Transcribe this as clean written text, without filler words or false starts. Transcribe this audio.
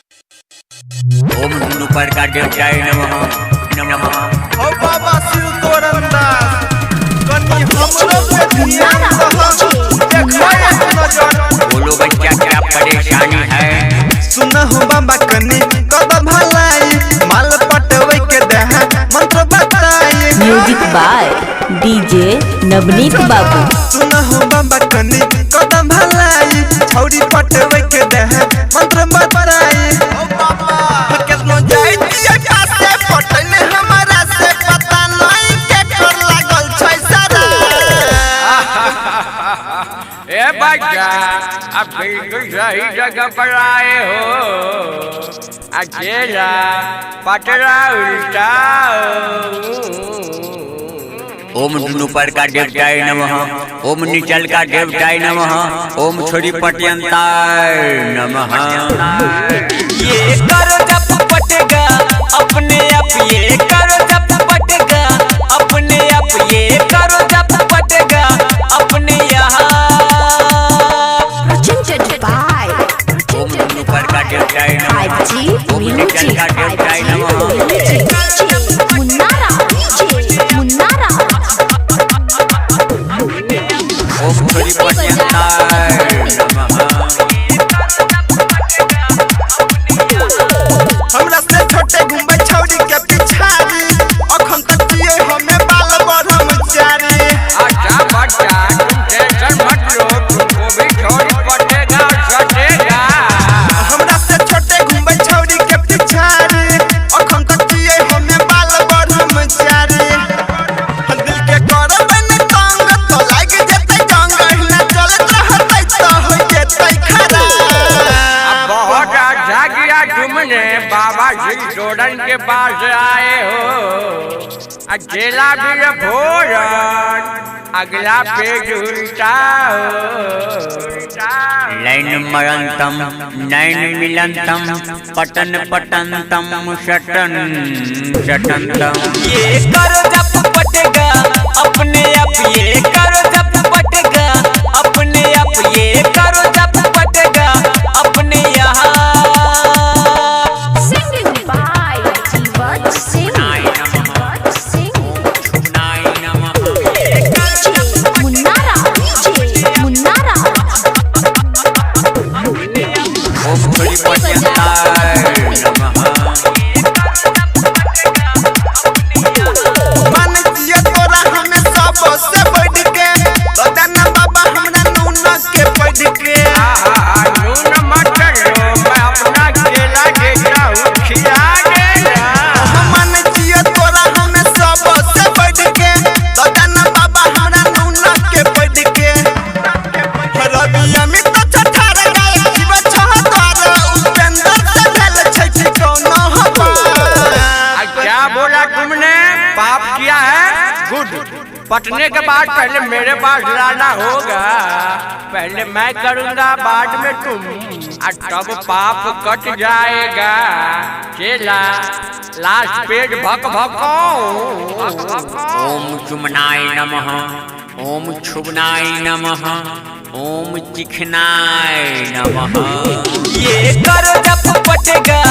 ओम दुनू प्रकार देवताय नमः नमः। ओ बाबा शिव तोरण दास कनी हमरो पे ध्यान दहन, देखो एक नजर। बोलो बच्चा, क्या परेशानी है? सुनहु बाबा, कनी कद भलाई, माल पटवे के देह मंत्र बताई। म्यूजिक बाय डीजे नवनीत बाबू। सुनहु बाबा, कनी कद भलाई, छौरी पटवे के देह मंत्र बताई। ओ बाबा, केतनो जाई दिए पासे पटने हमरा से, पता नहीं के कर लागल छै सारा। ए बच्चा, अब बिल्कुल सही जगह पर आए हो। अकेला पटरा उल्टा। ओम दुनू प्रकार देवताय नमः। ओम निचल का देवताय नमः। ओम छोरी पट्यंताय नमः। ये करो जब पटेगा अपने आप, ये करो जब पटेगा अपने आप, ये करो जब पटेगा अपने यहाँ। Presented by ओम दुनू प्रकार देवताय नमः। 5G ओम निचल Music। का देवताय 5G नमः। Music। DJ Munnara, DJ Munnara। ओम छोरी पट्यंताय नमः। हमरा से छोटे घुमे छौरी के पिछाड़ी, अखन तक जिए हमें बाल ब्रह्मचारी। अच्छा बच्चा, तुम टेंशन मत लो, तुमको भी छोरी पटेगा और सटेगा। हमरा से छोटे घुमे छौरी के पिछाड़ी, अखन तक जिए हमें बाल ब्रह्मचारी। दिल के करबै ने तंग तो लाग जेतै जंग, ना चलत रहतै तो हो जेतै खराब। बहुत अच्छा किया तुमने, बाबा श्री जोड़न के पास आए हो। अकेला भी भोजन, अगला पेज उल्टा हो। लैन मरंतम नैन मिलंतम पटन पटंतम शटन शटंतम। ये करो जब पटेगा अपने आप, ये करो जब पटेगा अपने आप, ये करो जब पटेगा अपने यहाँ। Singing by Jivat Singh। Jivat Singh। नाय नमः। DJ Munnara, DJ Munnara। ओम छोरी पट्यंताय नमः। मान जिए तोरा हमें सब से बढ़ के, दादा बाबा हमरा नून के पढ़ के। आहा, नून मत लो, मैं अपना केला देता हूँ, खिला देना। मन जिए तोरा हमें सब से बढ़ के, दादा बाबा हमरा नून के पढ़ के। रवि अमित छठार गाय जीव छहतार, उपेंद्र से भेल छै ठिकाना हमार। क्या बोला तुमने? पाप किया है? गुड। पटने के बाद पहले मेरे पास लाना होगा, पहले मैं करूंगा, बाद में तुम, और तब पाप कट जाएगा। केला लास्ट पेज भक भको। ओम चुमनाय नमः। ओम छुबनाय नमः। ओम चिखनाय नमः। ये करो जब पटेगा